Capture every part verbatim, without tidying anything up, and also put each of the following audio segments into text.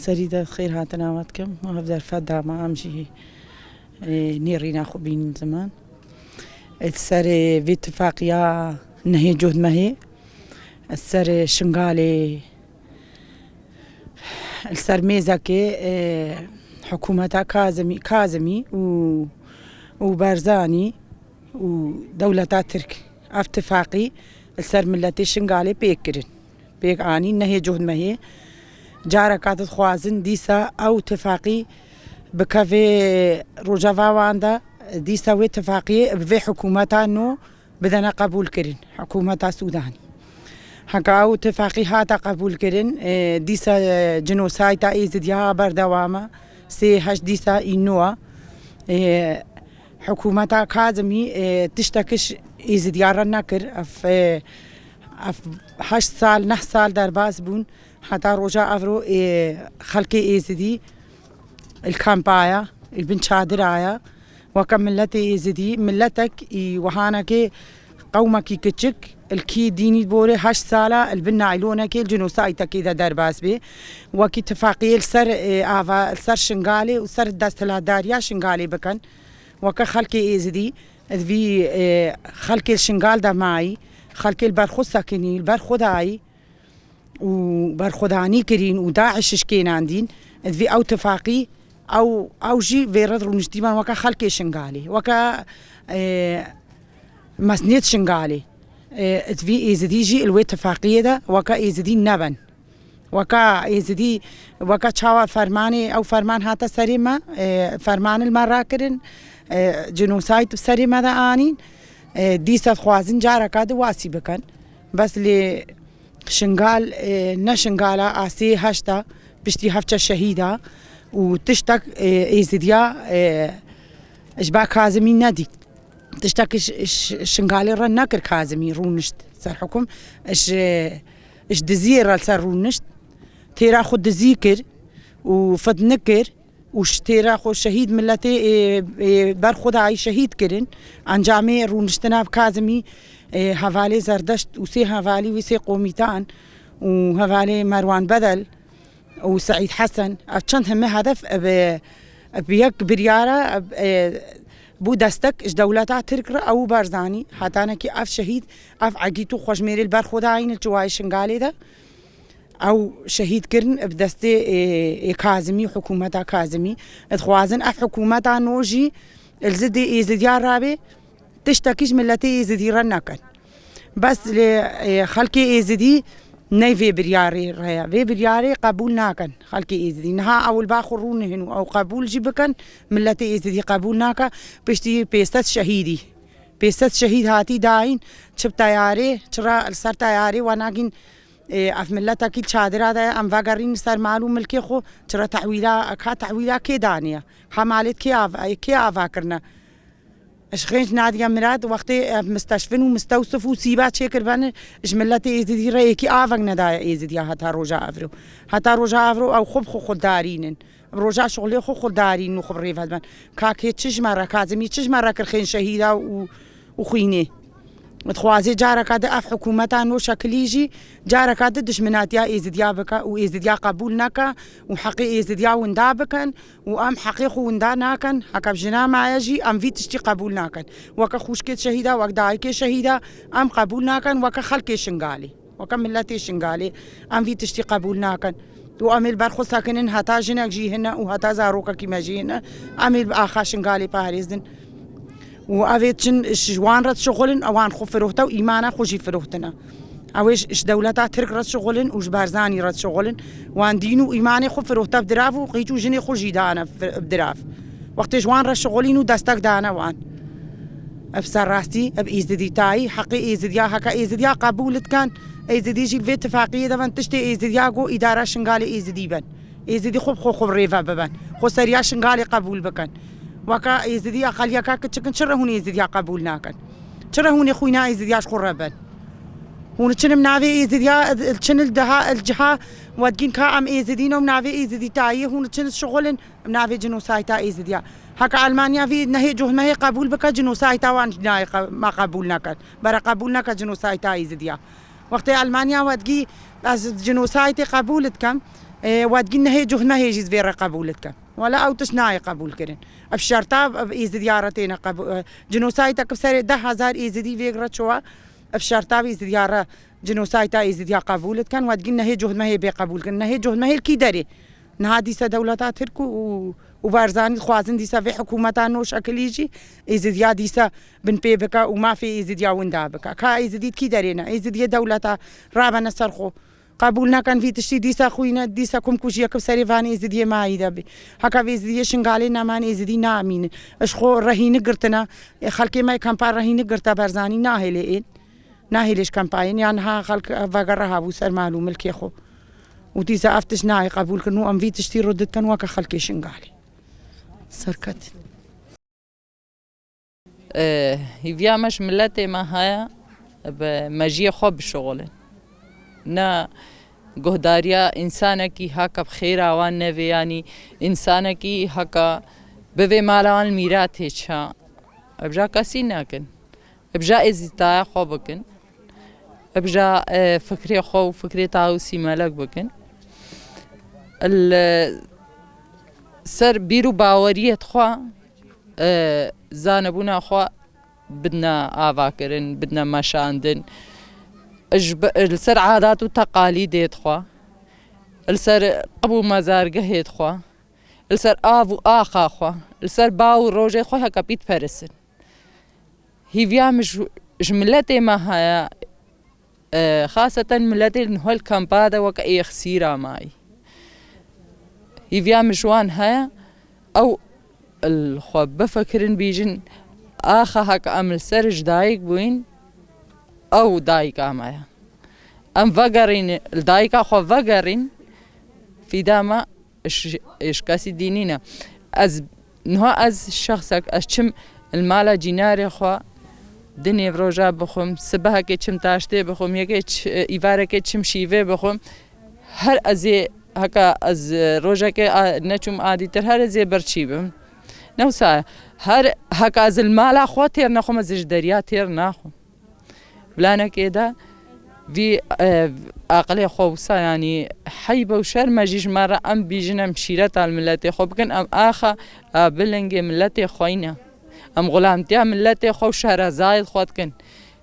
Serî de xêr hatina we dikim. Ev derfet dama em jî, e, nêrîna xwe bînin ziman. Li ser, e, vê tifaqiya nehê cûd mehê, li ser, e, Şingalê, li ser mêzekê, e, hikûmeta Kazimî, Kazimî û, û Barzanî û dewleta Tirk ev tifaqî li ser miletê Şingalê pêk kirin. Pêk anîn nehê cûd mehê. Careka dixwazin dîsa ew tifaqî bikeve rojeva wan de, dîsa wê tifaqiyê bi vê hikûmeta nû bidene qebûl kirin, hikûmeta Sûdanî. Heka ew tifaqî hate qebûl kirin, e, dîsa, e, cinosayta Êzidiya berdewam e, sê heşt dîsa î nû e. E, hikûmeta Kazimî, e, tiştekiş Êzidiya re nekir. Ev, e, ev heşt sal, neh sal derbas bûn. Heta roja evro, e, xelkê Êzidî li kampa ye, li bin çadira ye. Weke miletê Êzidî, miletek î wihanekê qewmekî kiçik, li kî dînî borê heşt sala li bin naylonekê, li cinosaytekê de derbas bê. Wekî tifaqiyê li ser, e, ava, li ser Şingalê û ser desthilatdariya Şingalê bikin. Weke xelkê Êzidî, divî, e, xelkê li Şingal de mayî, xelkê li ber xwe sekinî, li ber xwe dayî û berxwedanî kirîn û DAIŞ şikênandîn, divî ew tifaqî, ew, ew jî vê re rûniştî ben weke xelkê Şingalê, weke, e, mesnêt Şingalê. E, divî Êzidî jî li wê tifaqiyê de weke Êzidî nebin. Weke Êzidî, weke çawa fermanê, ew ferman hate serê me, e, ferman li me rakirin, e, cinosayt bi serê me de anîn, e, dîsa dixwazin careka di wasî bikin. Bes lê Şingal, e, ne Şingala a sê heşt a, piştî hevçe şehîda û tiştek, e, Êzidiya, e, ji ba Kazimî nedît. Tiştek ji, ji Şingalê re nekir Kazimî, rûnişt ser hikûm. Ji, ji diziyê re li ser rûnişt. Têra xwe dizî kir û fitne kir û ji têra xwe şehîd miletê, ê, ê, ber xwe dayî şehîd kirin. Encamê rûniştina Kazimî, ê, hevalê Zerdeşt û sê hevalî wî sê komîtan û hevalê Merwan Bedel û Seîd Hesen, ev çend heme hedef, ev, ev yek biryara, ev, e, bû destek ji dewleta Tirk re ew Barzanî. Hetanekî ev şehîd, ev egît û xweşmêrê li ber xwe dayîn li Çiwayê Şingalê de. Ew şehîd kirin bi destê, e, e, Kazimî, hikûmeta Kazimî. Dixwazin ev hikûmeta nû jî li zidê Êzidiya rabe, tiştekî ji miletê Êzidî re nekin. Bes lê, e, xelkê Êzidî ney vê biryarê re ye. Vê biryarê qebûl nakin xelkê Êzidî. Niha ew li ba xwe rûnihin û ew qebûl jî bikin, miletê Êzidî qebûl nake. Piştî pêsed şehîdî. Pêsed şehîd hatî dayîn, çi bi teyarê, çira li ser teyarê we nagîn, e, ev miletekî çadira de ye, em vegerîn li ser mal û milkê xwe, çira tehwîla, ka tehwîla kê daniye? Ha malêt kê av-, kê ava kirine? Ji xênc Nadiya Mirad wextê ev misteşfin û mistewsif û sîba çêkiribene, ji miletê Êzidî re yekî avek nedaye Êzidiya heta roja evro. Heta roja evro ew xwe bi xwe xwedarînin. Bi roja şixulê xwe xwedarînin û xwe bi rêve dibin. Ka kê çi ji me re, Kazimî çi ji me re kir xênc şehîda û, û xwînê? Dixwazê careka di ev hikûmeta nû şekilî jî careka di dijminatiya Êzidiya bike û Êzidiya qebûl neke û heqê Êzidiya winda bikin. Û em heqê xwe winda nakin, heke bi jina maye jî em vî tiştî qebûl nakin. Weke xwişkê şehîda, wek dayikê şehîda, em qebûl nakin, weke xelkê Şingalê, weke miletê Şingalê, em vî tiştî qebûl nakin. Û em ê li ber xwe sekinin, heta jinek jî hene û heta zarokekî me jî hene, em ê li axa Şingalê parêzin. Û ev ê çin ji wan re dişixulin, ewan xwe firohte û îmana xwe jî firohtine. Ew ê ji, ji dewleta Tirk re dişixulin û ji Barzanî re dişixulin. Wan dîn û îmanê xwe firohte bi dirav û qîç û jinê xwe jî dane fi-, bi dirav. Wextê ji wan re şixulîn û destek dane wan. Ev serrastî, ev êzidîtayî, heqê êzidiya, heke êzidiya qebûl dikin, êzidî jî li vê tifaqiyê de bin, tiştê êzidiya got, îdara Şingalê êzidî bin. Êzidî xwe bi xwe, xwe bi rêve bibin. Xwe seriya Şingalê qebûl bikin. Weke êzidî aqeliyeka kiçik in, çi re hûn êzidiya qebûl nakin? Çi re hûn ê xwîna êzidiya ji xwe re bin? Hûn çin im navê êzidiya, çin il daha, il ciha, wedgîn ka em êzidî ne, em navê êzidî tayî, hûn çin şixulin, em navê cinosayta êzidiya. Heke Almanya vî nehê cuhmehê qebûl bike, cinosayta wan nayê qe-, me qebûl neke. Bere qebûl neke cinosayta êzidiya. Wextê Almanya wedgî ez cinosaytê qebûl dikim, Ê, wedgî nehê cuh mehê jî vê re qebûl dikin. Wela ew tişt nayê qebûl kirin. Ev şerta, ev êzidiya re têne qebûl. Cinosayta ki serê deh hezar êzidî vê re çuwa, ev şerta êzidiya re, cinosayta êzidiya qebûl dikin, wedgî nehê cuh mehê bê qebûl kirin. Nehê cuh mehê kî derê? Niha dîsa dewleta Tirk û, û, û Barzanî dixwazin dîsa vê hikûmeta nû şekilî jî êzidiya dîsa binpê bike û mafê êzidiya winda bike. Ka êzidî kî derê ne? Êzidiyê dewleta rabene ser xwe. Qebûl nekin vî tiştî dîsa xwîne, dîsa kumkujiyek bi serê van êzidiyê mayî de bî. Heke vê êzidiyê Şingalê neman êzidî namînin. Ji xwe rehînik girtine. Ê, xelkê me kampa rehînik girte Barzanî nahêlê ên. Nahêlê ji kampayên ya niha xelk vegere hebû ser mal û milkê xwe. Û dîsa ev tişt nayê qebûl kirin û em vî tiştî rû dikin weke xelkê Şingalê. Serketin. Hîviya me ji miletê me heye, bi mejiyê xwe bişixulin. Ne guhdariya însanekî heke bi xêra wan nevê, yanî însanekî heke bivê mala wan mîratê ça. Ebja kesî nekin. Ebja êzîtaya xwe bikin. Ebja, e, fikrê xwe û fikrê Tawusî Melek bikin. Li ser bîr û baweriyê xwe, e, zanebûna xwe bidne avakirin, bidne meşandin. Ji bi-, li ser adat û teqalîdê xwe, li ser qib û mezargehê xwe, li ser av û axa xwe, li ser baw û rojê xwe heke pît perisin. Hîviya min ji, ji miletê me heye, e, xaseten miletê niha li kampa de weke êxsîra mayî. Hîviya min ji wan heye, ew li xwe bifikirin, bîjin, axa heke em li ser ji dayik bûyîn, ew dayika me ye. Em vegerîn, li dayika xwe vegerîn, fîda me ji, ji kesî dî nîne. Ez, niha ez şexsek, ez çim li mala cînarê xwe di nêvroja bixwim, sibehekê çim taştê bixwim, yekê ç-, îvarekê çim şîvê bixwim, her ez ê, heka ez, e, rojekê a-, neçûm adîtir, her ez ê birçî bim. Ne wisa, her heka ez li mala xwe têr nexwim, ez ê ji derya têr naxwim. Planekê de vî, e, aqilê xwe wisa, yanî heybe û şerm e jî ji me re em bîjin, em şîreta li miletê xwe bikin, em axa, e, bilingê miletê xwe ne. Em xulamtiya miletê xwe û şehrezayê xwe dikin.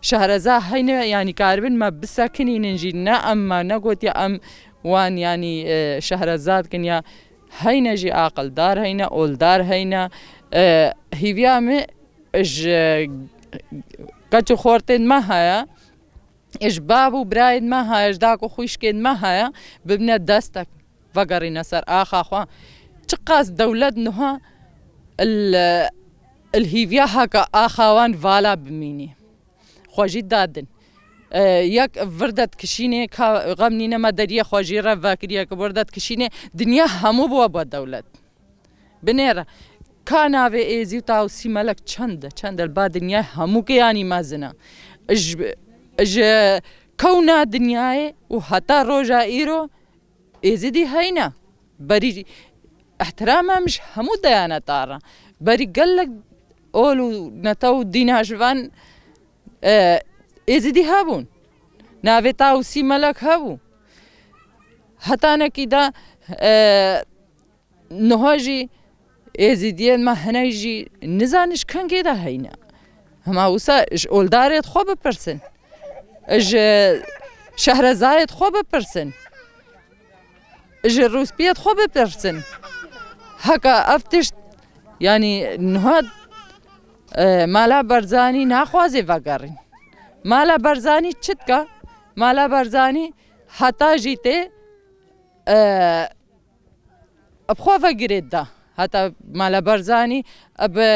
Şehreza heyne, yanî karibin me bisekinînin jî, ne em me negotiye em wan, yanî, e, şehreza dikin ya heyne jî aqildar heyne, oldar heyne, e, hîviya min ji keç û xortên me heye, ji bav û birayên me heye, ji dayik û xwişkên me heye, bibine destek, vegerîne ser axa xwe. Çiqas dewlet niha li, li hîviya heke axa wan vala bimînî. Xwe jî dadin. E, yek vir de dikişînê, ka xem nîne me deriyê xwe jî re vekir, yek vir de dikişînê, dinya hemû bû bû dewlet. Binêre, ka navê Êzî û Tawusî Melek çend e, çend e, li ba dinyayê hemû kiyanî mezin e. Ji, ji kewna dinyayê û heta roja îro Êzidî heyne. Berî îhtiram em ji hemû deyaneta re. Berî gelek ol û netew û dîna ji van, e, Êzidî hebûn. Navê Tawusî Melek hebû. Hetanekî de, e, niha jî Êzidiyên me hinek jî nizanin ji kengê de heyne. Hema wisa ji oldarê xwe bipirsin. Ji şehrezayê xwe bipirsin. Ji rûspiyê xwe bipirsin. Heka ev tişt, yanî niha, e, Mala Barzanî naxwaze vegerîn. Mala Barzanî çi dike? Mala Barzanî heta jî tê, e, bi xwe vegirêt da. Heta Mala Barzanî bi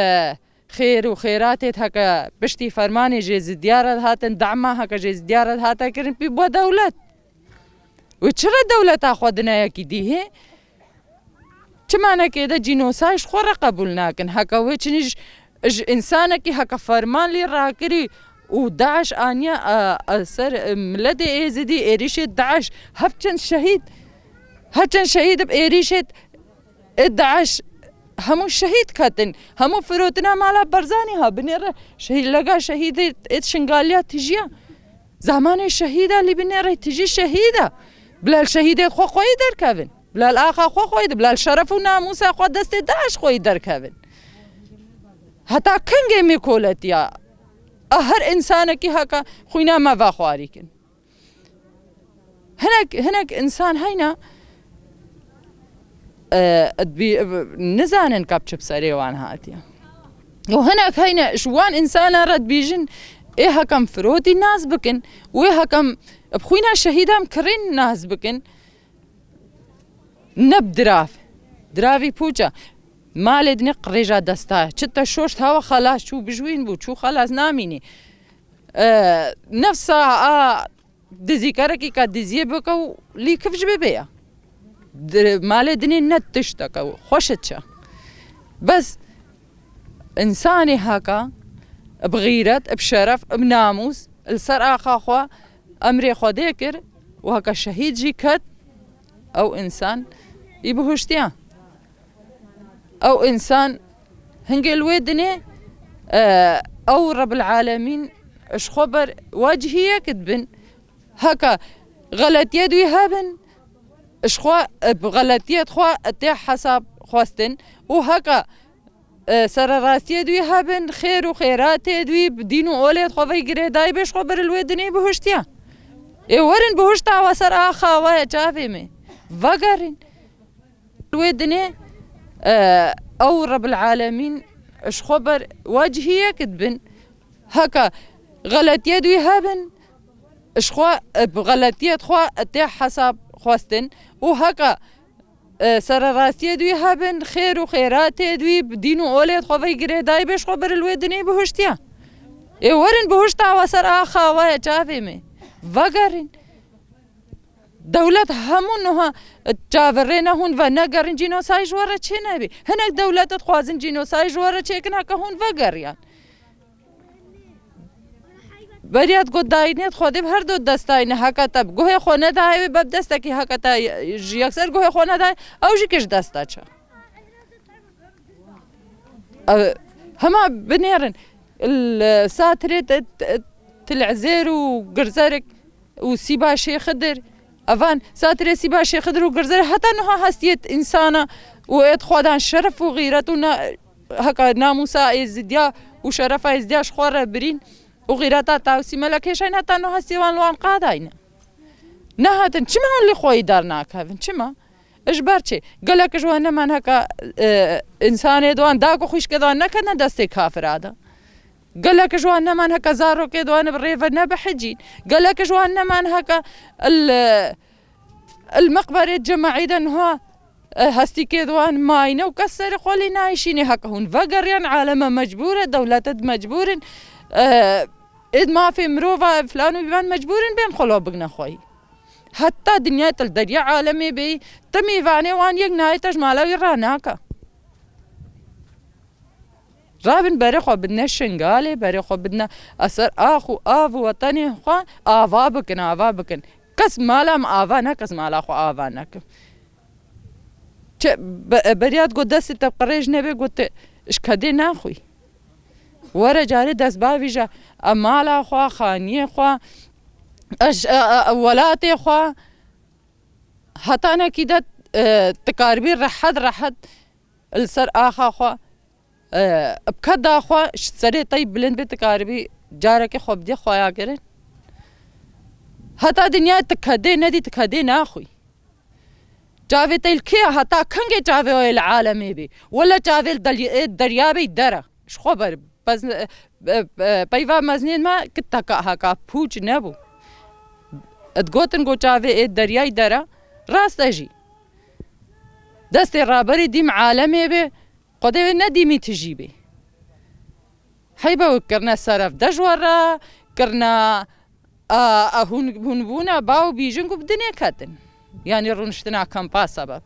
xêr û xêratê heke piştî fermanê jê zidiya re hatin, dema heke jê zidiya re hate kirin, pî bû dewlet. Û çi re dewleta xwe dine yekî dî hê? Çimanekê de cînosay ji xwe re qebûl nakin. Heke wê çinî ji, ji însanekî heke ferman lê rakirî û DAIŞ aniye, e, e, ser, e, miletê Êzidî êrîşê DAIŞ, hev çend şehîd, hev çend şehîd bi êrîşê, e, DAIŞ hemû şehîd ketin. Hemû firotina Mala Barzanî ha binêre şehîd, lega şehîdê êt Şingaliya tijiya. Zamanê şehîda lî binêre tijî şehîda. Bila li şehîdê xwe xweyî derkevin. Bila li axa xwe xweyî di, bila li şeref û namûsa xwe destê DAIŞ xweyî derkevin. Heta kengê me koletiya? A her însanekî heke xwîna me vexwarî kin. Hinek, hinek însan heyna, e, dibî-, nizanin ka bi çi bi serê wan hatiye. Û hinek heyne ji wan însanan re dibîjin, ê hekem firotî nas bikin, wê hekem bi xwîna şehîdan kirîn nas bikin. Ne bi dirav. Diravî pûça. Malê dinê qirêja desta. Çi te şoşt hawa xelas çû bijwîn bû, çû xelas namînî. E, nefsa a dizîkerekî ka diziyê bike û lî kifş bibe ya. Di-, malê dinê ne tişteke xweş e çi. Bes însanê haka bi xîret, bi şeref, bi namûs li ser axa xwe emrê Xwedê kir û haka şehîd jî ket, ew însan î bihuştiya. Ew însan hingê li wê dinê, e, ew Rebbil Alemîn ji xwe ber wecihiyek dibin. Heke xeletiyê dûî hebin, ji xwe, e, bi xeletiyê xwe tê hesab xwestin û heke, e, sererastiyê dûî hebin, xêr û xêratê dûî bi dîn û olê xwe vey girêdayî bê, ji xwe ber li wê dinê bihuştiya. Ê werin bihuşta we ser axa we ye çavê me. Vegerin. Wê dinê, e, ew Rebbil Alemîn ji xwe ber wecihiyek dibin. Heke xeletiyê dûî hebin, ji xwe, e, bi xeletiyê xwe tê hesab xwestin û heke, e, sererastiyê dûî hebin, xêr û xêratê dûî bi dîn û olê xwe vey girêdayî bê, ji xwe ber li wê dinê bihuştiya. Ê werin bihuşta we ser axa we ye çavê me. Vegerin. Dewlet hemû niha çaverê ne hûn venegerin, cînosay ji we re çê nebî. Hinek dewlet dixwazin cînosay ji we re çêkin, heke hûn vegeriyan. Beriya digot dayînê Xwedê bi her do destayî ne, heke te bi guhê xwe nedayê wê, be bi destekî heke te ji yekser guhê xwe nedayê, ew jî ke ji dest te çe. Ev, hema binêrin. Li Satirê te, te, Til Ezêr û Girzerik û Sîba Şêxidir. Evan Satirê, Sîba Şêxidir û Girzerik heta niha hestiyê însana û ê xwedan şeref û xîret û na-, heka namûsa Êzidiya û şerefa Êzidiya ji xwe re birîn û xîreta Tawsî Melek hêşayîn heta niha hestiyê wan li wan qadayne. Nehatin, çima hûn li xweyî dernakevin? Çima? Ji ber çi? Gelek ji wan neman heka, e, însanê di wan da ku xwişkê di wan neketine destê kafira de. Gelek ji wan neman heka zarokê di wan bi rê ve nebihicîn. Gelek ji wan neman heka il, il meqberê cemaî de niha, e, hestîkê di wan mayne û kes serê xwe lê nayşînê. Heka hûn vegeriyan, aleme mecbûr e, dewlete di mecbûr in, e, êd mafê mirova filan û bîvan mecbûr in bên xwe lo bigine xweyî. Heta dinyayê te li derya alemê bêyî, te mêvanê wan yek nayê te ji mala wî ranaka. Rabin berê xwe bidine Şingalê, berê xwe bidine eser ax û av û wetenê xwe ava bikin, ava bikin. Kes mala min ava neke, ez mala xwe ava nekim. Çi be-, beriya digot destê te bi qirêj nebe, got te ji kedê naxwî. Were carê dest bavîje, e, mala xwe, xaniyê xwe, e, j-, e, e, welatê xwe. Hetanekî de, e, tu karibî rehet rehet li ser axa xwe, e, bi keda xwe ji serê te yî bilind bê, tu karibî carekê xwe bidê xweya kirin. Heta dinya tu kedê nedî, tu kedê naxwî. Çavê te li kê ye? Heta kengê çavê wê li alemê bî? Wele çavê li del-, ê derya bî dere. Ji xwe ber. Bez-, e, e, peyva mezinên me ki teka heka pûç nebû. Digotin ku çavê ê deryayî dere. Rast e jî. Destê raberî dîm alemê bê. Xwedê wê nedîmî tijî bê. Heybe wê kirine seref de ji we re, kirine, a, a, hûn, hûn bûne ba û bîjin ku bi dinê ketin. Yanî rûniştina kampa sebeb.